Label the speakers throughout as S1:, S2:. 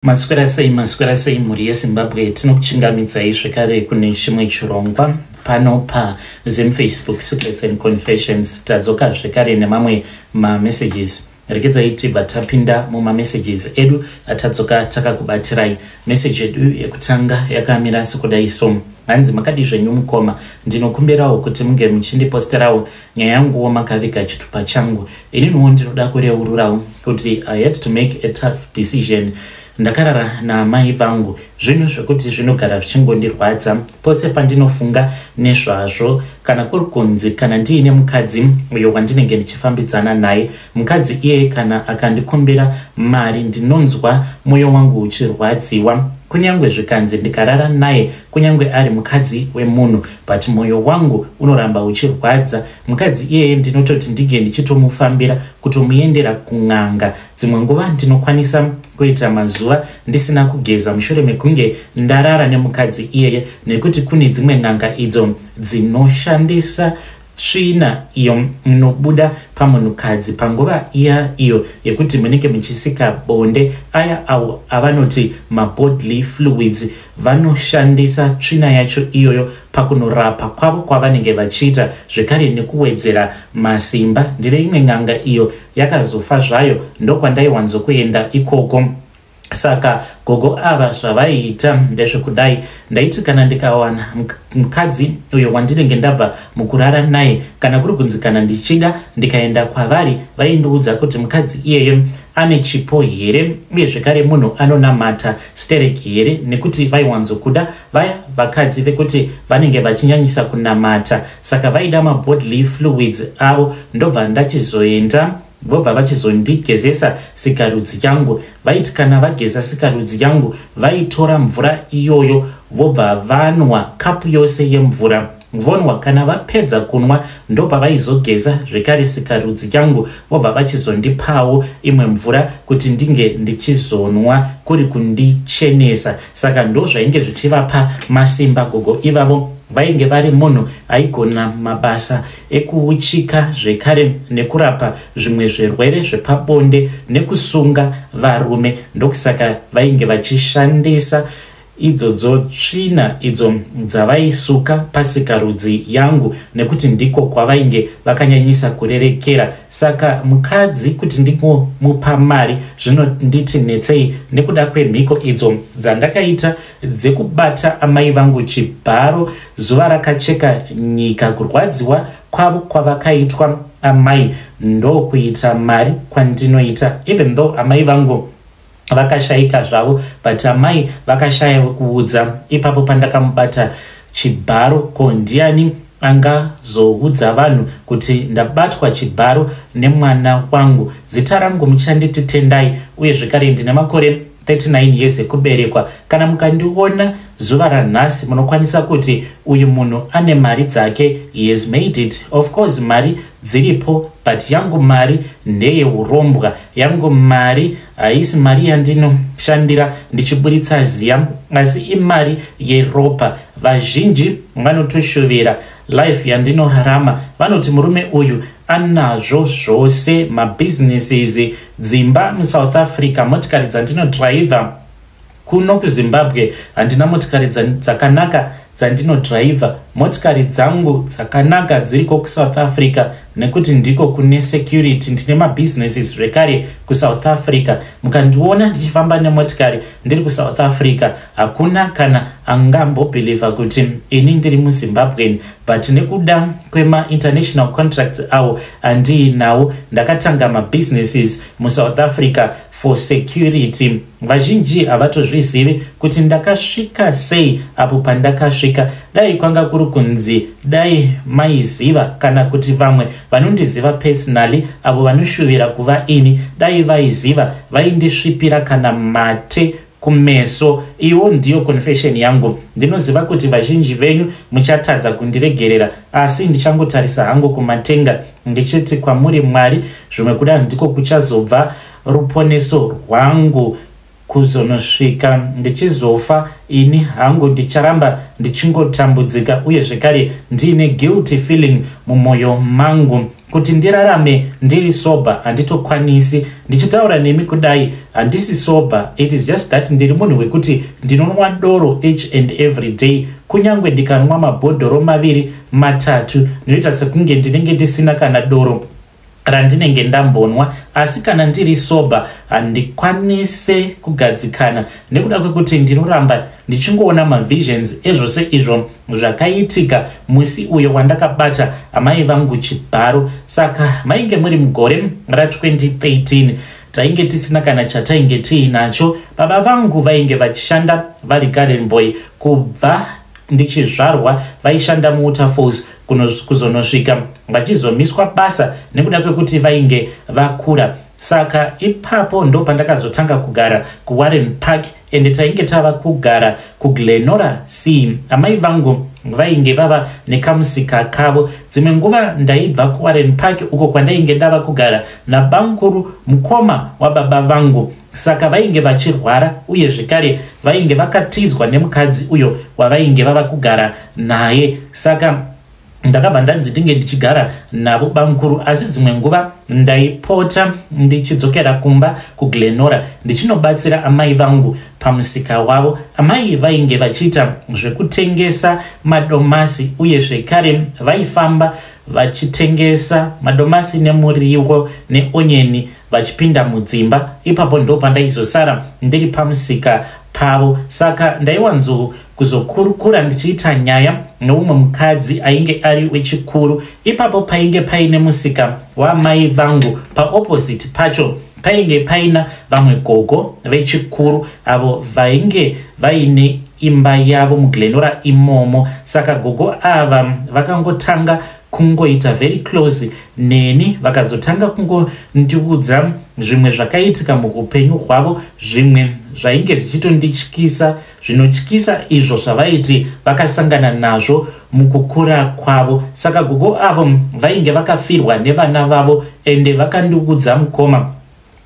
S1: Maswera sei, maswera sei mhuri yeZimbabwe. Tinokuchingamidzai zvekare kune chimwe chirongwa pano paZimFacebook Secrets and Confessions. Tadzoka zvekare nemamwe mamessages. Regedzai tibva tapinda mumamessages edu atadzoka takakubatirai. Message yedu yekutanga yakamira sekudai so: hanzi, "Makadi zvenyu mukoma? Ndinokumbirawo kuti munge muchindiposterawo nyaya yanguwo makaviga chitupa changu. Ininiwo ndinoda kureururawo kuti I had to make a tough decision. Ndakarara naamai vangu, zvinhu zvekuti zvinogara zvichingondirwadza pose pandinofunga nezvazvo. Kana kuri kunzi kana ndiine mukadzi uyo wandinenge ndichifambidzana naye, mukadzi iyeye kana akandikumbira mari, ndinonzwa mwoyo wangu uchirwadziwa. Kunyange zvikanzi ndikarara naye, kunyange ari mukadzi wemunhu, but mwoyo wangu unoramba uchirwadza. Mukadzi iyeye ndinototi ndinge ndichitomufambira, kutomuendera kun'anga. Dzimwe nguva ndinokwanisa kuita mazuva ndisina kugeza mushure mekunge ndarara nemukadzi iyeye, nekuti kune dzimwe n'anga idzo dzinoshandisa tsvina iyo inobuda pamunhukadzi panguva iya iyo yekuti munenge muchisika bonde, aya avo avanoti mabodily fluids. Vanoshandisa tsvina yacho iyoyo pakunorapa kwavo kwavanenge vachiita, zvekare nekuwedzera masimba. Ndine imwe n'anga iyo yakazofa zvayo, ndokwandaiwanzokuenda ikoko. Saka gogo ava zvavaiita ndezvekudai: ndaiti kana ndikawana mukadzi uyo wandinenge ndabva mukurara naye, kana kuri kunzi kana ndichida ndikaenda kwavari, vaindiudza kuti mukadzi iyeye ane chipo here, uye zvekare munhu anonamata stereki here, nekuti vaiwanzokuda vaya vakadzi vekuti vanenge vachinyanyisa kunamata. Saka vaida mabodily fluids avo. Ndobva ndachizoenda, vobva vachizondigezesa sikarudzi yangu. Vaiti kana vageza sikarudzi yangu, vaitora mvura iyoyo, vobva vanwa kapu yose yemvura, vonwa. Kana vapedza kunwa, ndopavaizogeza zvekare sikarudzi yangu, vobva vachizondipawo imwe mvura kuti ndinge ndichizonwa, kuri kundichenesa. Saka ndo zvainge zvichivapa masimba. Gogo ivavo vainge vari munhu aigona mabasa ekuuchika, zvekare nekurapa zvimwe zvirwere zvepabonde nekusunga varume. Ndokusaka vainge vachishandisa idzodzo tsvina idzo dzavaisuka pasikarudzi yangu, nekuti ndiko kwavainge vakanyanyisa kurerekera. Saka mukadzi kuti ndingomupa mari zvinonditi netsei nekuda kwemhiko idzo dzandakaita dzekubata amai vangu chibharo zuva rakacheka nyika. Kurwadziwa kwavo kwavakaitwa amai ndokuita mari kwandinoita, even though amai vangu vakashayika zvavo, but amai vakashaya wekuudza ipapo pandakamubata chibharo. Ko ndiani angazoudza vanhu kuti ndabatwa chibharo nemwana wangu? Zita rangu muchanditi Tendai, uye zvekare ndine makore 39 years ekuberekwa. Kana mukandiona zuva ranhasi, munokwanisa kuti uyu munhu ane mari dzake, he has made it. Of course mari dziripo, but yangu mari ndeyeurombwa. Yangu mari haisi mari yandinoshandira ndichiburitsa ziya, asi imari yeropa. Vazhinji vanotoshuvira life yandinorarama. Vanoti murume uyu anazvo zvose, mabusinesses, dzimba muSouth Africa, motikari dzandinodhiraivha. Kuno kuZimbabwe handina motikari dzakanaka dzandinodhiraivha. Motikari dzangu dzakanaka dziriko kuSouth Africa, nekuti ndiko kune security. Ndine mabusinesses zvekare kuSouth Africa. Mukandiona ndichifamba nemotikari ndiri kuSouth Africa, hakuna kana angambobhilivha kuti ini ndiri muZimbabwean, but nekuda kwemainternational contracts avo andiinawo, ndakatanga mabusinesses muSouth Africa for security. Vazhinji havatozvizivi kuti ndakasvika sei apo pandakasvika. Dai kwanga kuri kunzi dai maiziva, kana kuti vamwe vanondiziva personally, avo vanoshuvira kuva ini, dai vaiziva, vaindisvipira kana mate kumeso. Iwo ndiyo confession yangu. Ndinoziva kuti vazhinji venyu muchatadza kundiregerera, asi ndichangotarisa hangu kumatenga ndichiti kwamuri Mwari, zvimwe kuda ndiko kuchazobva ruponeso rwangu. Kuzonosvika ndichizofa ini hangu, ndicharamba ndichingotambudzika, uye zvekare ndiine guilty feeling mumwoyo mangu. Kuti ndirarame ndiri sober handitokwanisi. Ndichitaura nemi kudai handisi sober, it is just that ndiri munhu wekuti ndinonwa doro each and every day. Kunyange ndikanwa mabhodhoro maviri matatu, ndinoita sekunge ndinenge ndisina kana doro randinenge ndambonwa. Asi kana ndiri sober handikwanise kugadzikana nekuda kwekuti ndinoramba ndichingoona mavisions ezvose izvo zvakaitika musi uyo wandakabata amai vangu chibharo. Saka mainge muri mugore ra2013, tainge tisina kana chatainge tiinacho. Baba vangu vainge vachishanda vari garden boy kubva ndichizvarwa. Vaishanda muWaterfalls kuzonosvika vachizomiswa basa nekuda kwekuti vainge vakura. Saka ipapo ndo pandakazotanga kugara kuWarren Park, ende tainge tava kugara kuGlenora C. Amai vangu vainge vava nekamusika kavo. Dzimwe nguva ndaibva kuWarren Park uko kwandainge ndava kugara nabamukuru, mukoma wababa vangu. Saka vainge vachirwara, uye zvekare vainge vakatizwa nemukadzi uyo wavainge vava kugara naye. Saka ndakabva ndanzi ndinge ndichigara navo bamukuru, asi dzimwe nguva ndaipota ndichidzokera kumba kuGlenora ndichinobatsira amai vangu pamusika wavo. Amai vainge vachiita zvekutengesa madomasi, uye zvekare vaifamba vachitengesa madomasi nemuriwo neonyeni vachipinda mudzimba. Ipapo ndo pandaizosara ndiri pamusika pavo. Saka ndaiwanzo kuzokurukura ndichiita nyaya neumwe mukadzi ainge ari wechikuru. Ipapo painge paine musika wamai vangu, paopposite pacho painge paina vamwe gogo vechikuru avo vainge vaine imba yavo muGlenora imomo. Saka gogo ava vakangotanga kungoita very close neni, vakazotanga kungondiudza zvimwe zvakaitika muupenyu hwavo, zvimwe zvainge zvichitondityisa, zvinotyisa izvo zvavaiti vakasangana nazvo mukukura kwavo. Saka gogo avo vainge vakafirwa nevana vavo, ende vakandiudza, mukoma,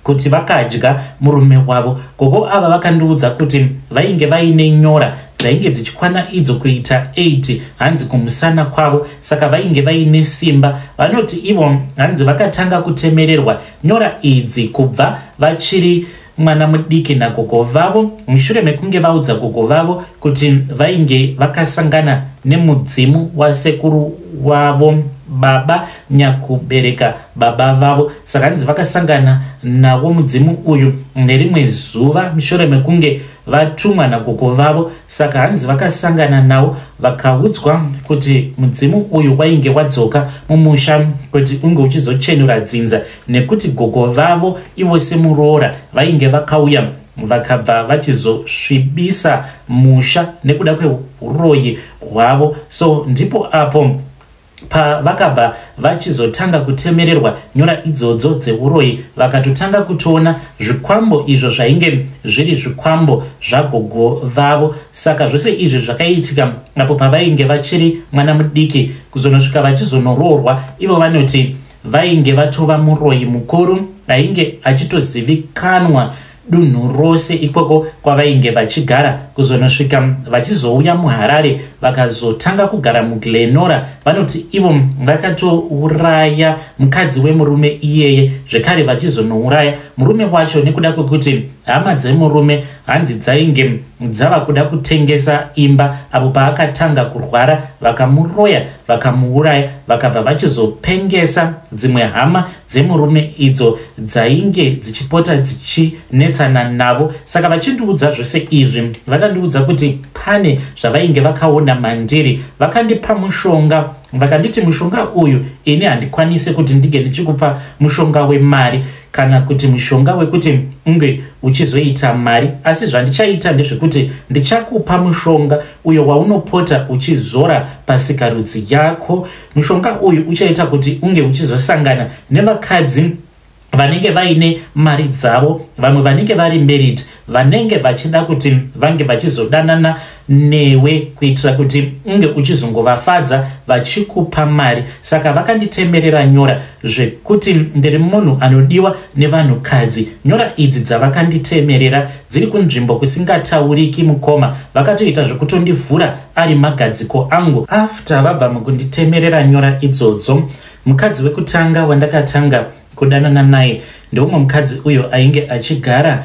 S1: kuti vakadya murume wavo. Gogo ava vakandiudza kuti vainge vaine nyora dzainge dzichikwana idzo kuita 8, hanzi kumusana kwavo. Saka vainge vaine simba. Vanoti ivo hanzi vakatanga kutemererwa nyora idzi kubva vachiri mwana mudiki nagogo vavo, mushure mekunge vaudza gogo vavo kuti vainge vakasangana nemudzimu wasekuru wavo, baba nyakubereka baba vavo. Saka hanzi vakasangana nawo mudzimu uyu nerimwe zuva mushure mekunge vatumwa nagogo vavo. Saka hanzi vakasangana nawo, vakaudzwa kuti mudzimu uyu wainge wadzoka mumusha kuti unge uchizochenura dzinza, nekuti gogo vavo ivo semuroora vainge vakauya vakabva vachizosvibisa musha nekuda kweuroyi hwavo. So ndipo apo pavakabva vachizotanga kutemererwa nyora idzodzo dzeuroyi, vakatotanga kutoona zvikwambo izvo zvainge zviri zvikwambo zvagogo vavo. Saka zvose izvi zvakaitika apo pavainge vachiri mwana mudiki, kuzonosvika vachizonoroorwa. Ivo vanoti vainge vatova muroyi mukuru ainge achitozivikanwa dunhu rose ikoko kwavainge vachigara, kuzonosvika vachizouya muHarare, vakazotanga kugara muGlenora. Vanoti ivo vakatouraya mukadzi wemurume iyeye, zvekare vachizonouraya murume wacho nekuda kwekuti hama dzemurume hanzi dzainge dzava kuda kutengesa imba apo paakatanga kurwara. Vakamuroya, vakamuuraya, vakabva vachizopengesa dzimwe hama dzemurume idzo dzainge dzichipota dzichinetsana navo. Saka vachindiudza zvose izvi, vakandiudza kuti pane zvavainge vakaona mandiri. Vakandipa mushonga, vakanditi mushonga uyu ini handikwanisi kuti ndinge ndichikupa mushonga wemari kana kuti mushonga wekuti unge uchizoita mari, asi zvandichaita ndezvekuti ndichakupa mushonga uyo waunopota uchizora pasikarudzi yako. Mushonga uyu uchaita kuti unge uchizosangana nevakadzi vanenge vaine mari dzavo, vamwe vanenge vari married, vanenge vachida kuti vange vachizodanana newe kuitira kuti unge uchizongovafadza vachikupa mari. Saka vakanditemerera nyora zvekuti ndiri munhu anodiwa nevanhukadzi. Nyora idzi dzavakanditemerera dziri kunzvimbo kusingatauriki, mukoma. Vakatoita zvekutondivhura ari magadziko angu. After vabva mukunditemerera nyora idzodzo, Mukadzi wekutanga wandakatanga kudanana naye ndeumwe mukadzi uyo ainge achigara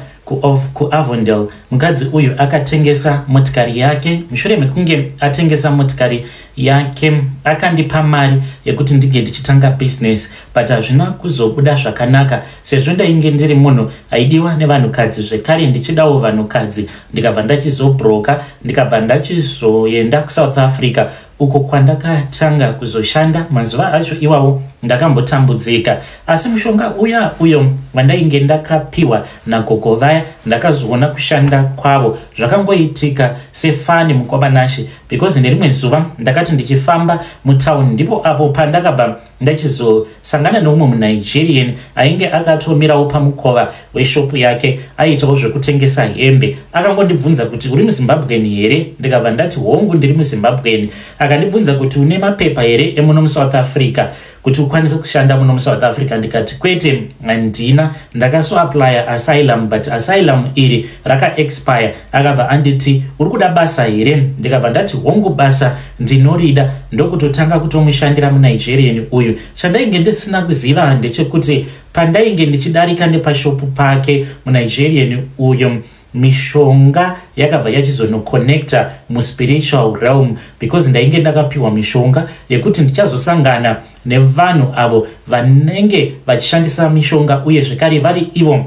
S1: kuAvondale. Mukadzi uyu akatengesa motikari yake. Mushure mekunge atengesa motikari yake, akandipa mari yekuti ndinge ndichitanga business, but hazvina kuzobuda zvakanaka sezvo ndainge ndiri munhu aidiwa nevanhukadzi, zvekare ndichidawo vanhukadzi. Ndikabva ndachizobroka, ndikabva ndachizoenda kuSouth Africa uko kwandakatanga kuzoshanda. Mazuva acho iwawo ndakambotambudzika, asi mushonga uya uyo wandainge ndakapiwa nagogo vaya ndakazoona kushanda kwavo. Zvakangoitika sefani, mukoma Nashe, because nerimwe zuva ndakati ndichifamba mutauni, ndipo apo pandakabva ndachizosangana neumwe muNigerian ainge akatomirawo pamukova weshopu yake, aiitawo zvekutengesa hembe. Akangondibvunza kuti, "Uri muZimbabwean here?" Ndikabva ndati, "Hongu, ndiri muZimbabwean." Akandibvunza kuti, "Une mapepa here emuno muSouth Africa kuti ukwanise kushanda muno muSouth Africa?" Ndikati, "Kwete, handina, ndakazoapplya asylum, but asylum iri rakaexpire." Akabva anditi, "Uri kuda basa here?" Ndikabva ndati, "Hongu, basa ndinorida." Ndokutotanga kutomushandira muNigerian uyu. Chandainge ndisina kuziva ndechekuti pandainge ndichidarika nepashopu pake muNigerian uyu, mishonga yakabva yachizonoconnecta muspiritual realm, because ndainge ndakapiwa mishonga yekuti ndichazosangana nevanhu avo vanenge vachishandisa mishonga, uye zvekare vari ivo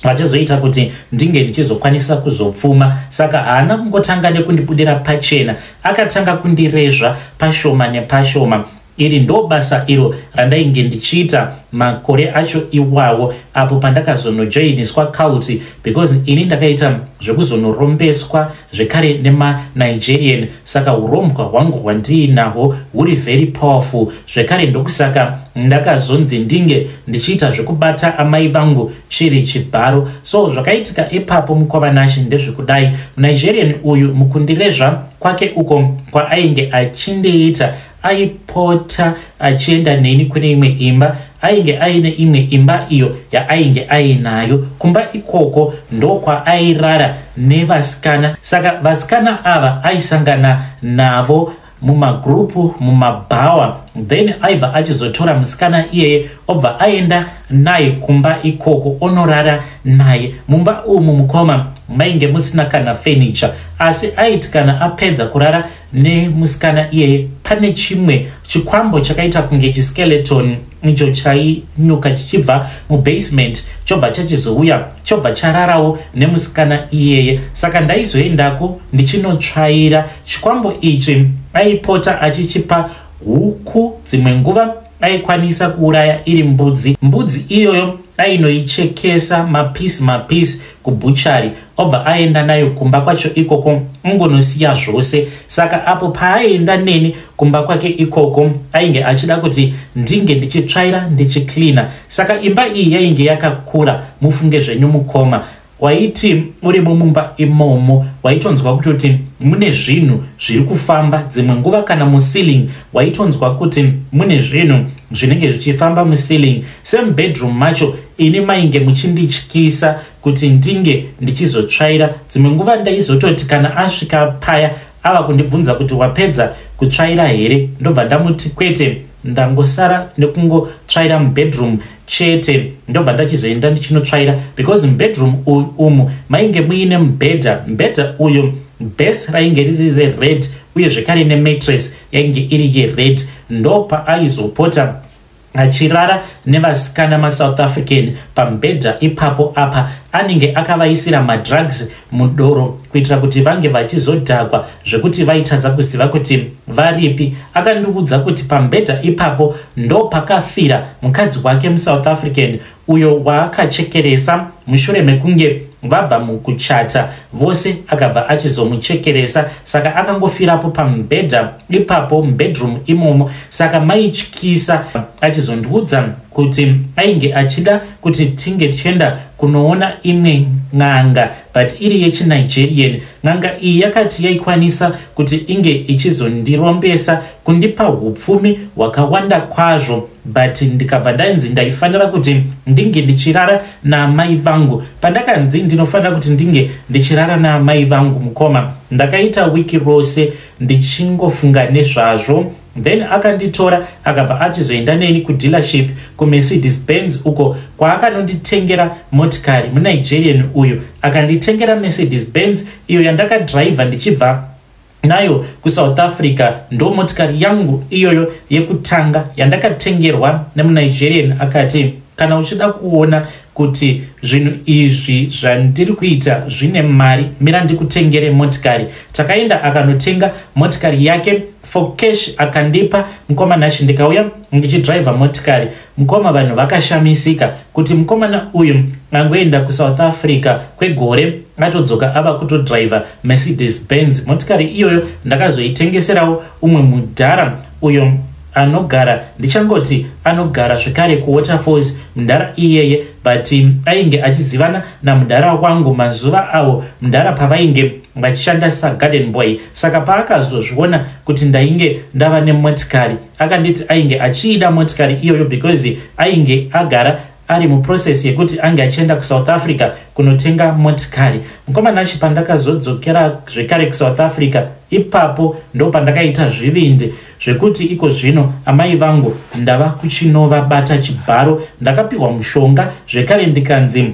S1: vachazoita kuti ndinge ndichizokwanisa kuzopfuma. Saka haana kungotanga nekundibudira pachena, akatanga kundirezva pashoma nepashoma. Iri ndo basa iro randainge ndichiita makore acho iwawo, apo pandakazonojoiniswa cult, because ini ndakaita zvekuzonorombeswa zvekare nemaNigerian. Saka urombwa hwangu hwandiinahwo huri very powerful zvekare. Ndokusaka ndakazonzi ndinge ndichiita zvekubata amai vangu chiri chibharo. So zvakaitika ipapo, mukoma Nashe, ndezvekudai: muNigerian uyu, mukundirezva kwake uko kwaainge achindiita, aipota achienda neni kune imwe imba. Ainge aine imwe imba iyo yaainge ainayo. Kumba ikoko ndokwaairara nevasikana. Saka vasikana ava aisangana navo mumagurupu, mumabhawa, then aibva achizotora musikana iyeye, obva aenda naye kumba ikoko, onorara naye. Mumba umu, mukoma, mainge musina kana furniture, asi aiti kana apedza kurara nemusikana iyeye, pane chimwe chikwambo chakaita kunge chiskeleton icho chainyuka chichibva mubasement, chobva chachizouya, chobva chararawo nemusikana iyeye. Saka ndaizoendako ndichinotsvaira. Chikwambo ichi aipota achichipa huku, dzimwe nguva aikwanisa kuuraya iri mbudzi. Mbudzi iyoyo ainoichekesa mapisi mapisi kubutchery, obva aenda nayo kumba kwacho ikoko, ungonosiya zvose. Saka apo paaienda neni kumba kwake ikoko, ainge achida kuti ndinge ndichitsvaira, ndichicleana. Saka imba iyi yainge yakakura, mufunge zvenyu, mukoma. Waiti urimo mumba imomo, waitonzwa kutoti mune zvinhu zviri kufamba. Dzimwe nguva kana muceiling, waitonzwa kuti mune zvinhu zvinenge zvichifamba muceiling. Semubedroom macho, ini mainge muchindityisa kuti ndinge ndichizotsvaira. Dzimwe nguva ndaizototi kana asvika paya ava kundibvunza kuti, "Wapedza kutsvaira here?" ndobva ndamuti, "Kwete, ndangosara nekungotsvaira mubedroom chete." Ndobva ndachizoenda ndichinotsvaira, because mubedroom umu mainge muine mubhedha. Mubhedha uyu base rainge riri rered, uye zvekare nemattress yainge iri yered. Ndopaaizopota achirara nevasikana maSouth African pamubhedha ipapo. Apa anenge akavaisira madrugs mudoro kuitira kuti vange vachizodhakwa zvekuti vaitadza kuziva kuti varipi. Akandiudza kuti pamubhedha ipapo ndo pakafira mukadzi wake muSouth African uyo waakachekeresa mushure mekunge vabva mukuchata vose. Akabva achizomuchekeresa, saka akangofirapo pamubhedha ipapo, mubedroom imomo. Saka maityisa. Achizondiudza kuti ainge achida kuti tinge tichienda kunoona imwe n'anga, but iri yechiNigerian. N'anga iyi yakati yaikwanisa kuti inge ichizondirombesa, kundipa upfumi hwakawanda kwazvo, but ndikabva ndanzi ndaifanira kuti ndinge ndichirara naamai vangu. Pandakanzi ndinofanira kuti ndinge ndichirara naamai vangu, mukoma, ndakaita wiki rose ndichingofunga nezvazvo. Then akanditora, akabva achizoenda neni kudealership kuMercedes Benz, uko kwaakanonditengera motikari. MuNigerian uyu akanditengera Mercedes Benz iyo yandakadhiraivha ndichibva nayo kuSouth Africa. Ndo motikari yangu iyoyo yekutanga yandakatengerwa nemuNigerian. Akati, "Kana uchida kuona kuti zvinhu izvi zvandiri kuita zvine mari, mira ndikutengere motikari." Takaenda, akanotenga motikari yake for cash, akandipa, mukoma Nashi. Ndikauya ndichidhiraivha motikari, mukoma. Vanhu vakashamisika kuti mukomana uyu angoenda kuSouth Africa kwegore, atodzoka ava kutodhiraivha Mercedes Benz. Motikari iyoyo ndakazoitengeserawo umwe mudhara uyo anogara, ndichangoti anogara zvekare kuWaterfalls, mudhara iyeye, but ainge achizivana namudhara wangu mazuva avo mudhara pavainge vachishanda sagarden boy. Saka paakazozviona kuti ndainge ndava nemotikari, akanditi ainge achiida motikari iyoyo because ainge agara ari muprocess yekuti ange achienda kuSouth Africa kunotenga motikari. Mukomanashi, pandakazodzokera zvekare kuSouth Africa, ipapo ndo pandakaita zvivindi zvekuti iko zvino amai vangu ndava kuchinovabata chibharo. Ndakapiwa mushonga zvekare, ndikanzi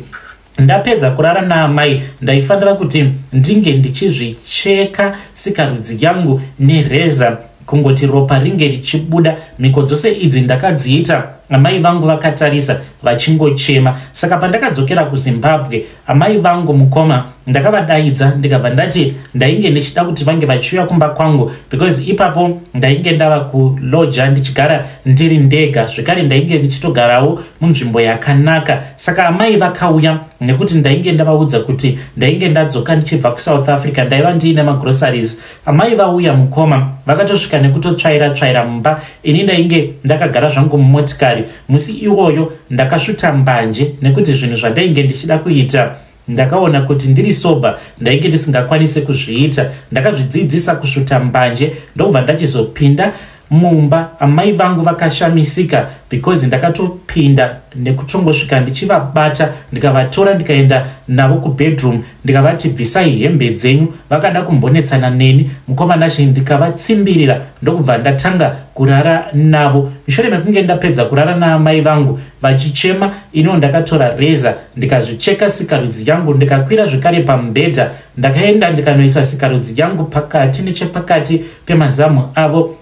S1: ndapedza kurara naamai ndaifanira kuti ndinge ndichizvicheka sikarudzi yangu nereza, kungoti ropa ringe richibuda. Mhiko dzose idzi ndakadziita amai vangu vakatarisa vachingochema. Saka pandakadzokera kuZimbabwe, amai vangu, mukoma, ndakavadaidza, ndikabva ndati ndainge ndichida kuti vange vachiuya kumba kwangu because ipapo ndainge ndava kuloja, ndichigara ndiri ndega. Zvekare ndainge ndichitogarawo munzvimbo yakanaka. Saka amai vakauya nekuti ndainge ndavaudza kuti ndainge ndadzoka ndichibva kuSouth Africa, ndaiva ndiine magroceries. Amai vauya, mukoma, vakatosvika nekutotsvaira tsvaira mumba. Ini ndainge ndakagara zvangu mumotikari. Musi iwoyo ndakasvuta mbanje nekuti zvinhu zvandainge ndichida kuita, ndakaona kuti ndiri sober ndainge ndisingakwanisi kuzviita. Ndakazvidzidzisa kusvuta mbanje, ndobva ndachizopinda mumba. Amai vangu vakashamisika because ndakatopinda nekutongosvika ndichivabata, ndikavatora, ndikaenda navo kubedroom, ndikavati, "Bvisai hembe dzenyu." Vakada kumbonetsana neni, mukomanachi, ndikavatsimbirira, ndokubva ndatanga kurara navo. Mushure mekunge ndapedza kurara naamai vangu vachichema, iniwo ndakatora reza, ndikazvicheka sikarudzi yangu, ndikakwira zvekare pamubhedha. Ndakaenda ndikanoisa sikarudzi yangu pakati, nechepakati pemazamu avo,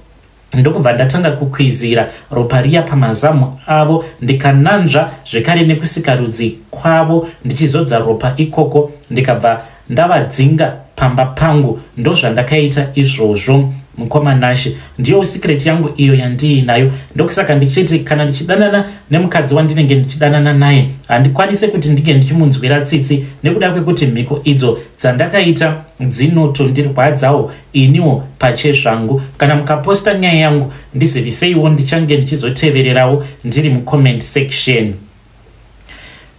S1: ndokubva ndatanga kukwizira ropa riya pamazamu avo, ndikananzva zvekare nekusikarudzi kwavo, ndichizodza ropa ikoko, ndikabva ndavadzinga pamba pangu. Ndozvandakaita izvozvo, mukoma Nashe. Ndiyo secret yangu iyo yandiinayo. Ndokusaka ndichiti kana ndichidanana nemukadzi wandinenge ndichidanana naye, handikwanise kuti ndinge ndichimunzwira tsitsi nekuda kwekuti mhiko idzo dzandakaita dzinotondirwadzawo iniwo pachezvangu. Kana mukaposta nyaya yangu, ndiziviseiwo, ndichange ndichizotevererawo ndiri mucomment section.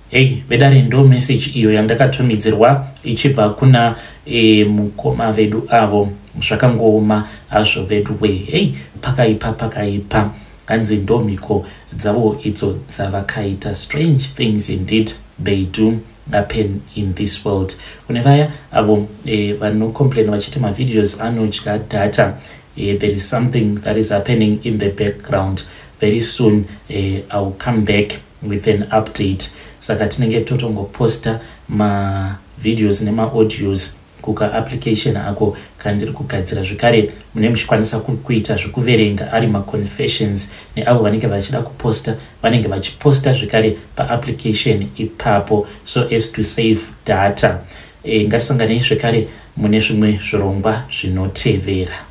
S1: Hei vedare, ndo message iyo yandakatumidzirwa ichibva kuna mukoma vedu avo. Zvakangooma hazvo vedu we. Hei, pakaipa, pakaipa. Hanzi ndo mhiko dzavo idzo dzavakaita. Strange things indeed, they do happen in this world. Kune vaya avo vanocomplain vachiti mavideos anodya data, there is something that is happening in the background. Very soon I will come back with an update. Saka tinenge totongoposta mavideos nemaaudios kuka application ako kandiri kugadzira. Zvekare mune muchikwanisa kuita zvekuverenga ari maconfessions, neavo vanenge vachida kuposta vanenge vachiposta zvekare paapplication ipapo, so as to save data. Ngatisanganei zvekare mune zvimwe zvirongwa zvinotevera.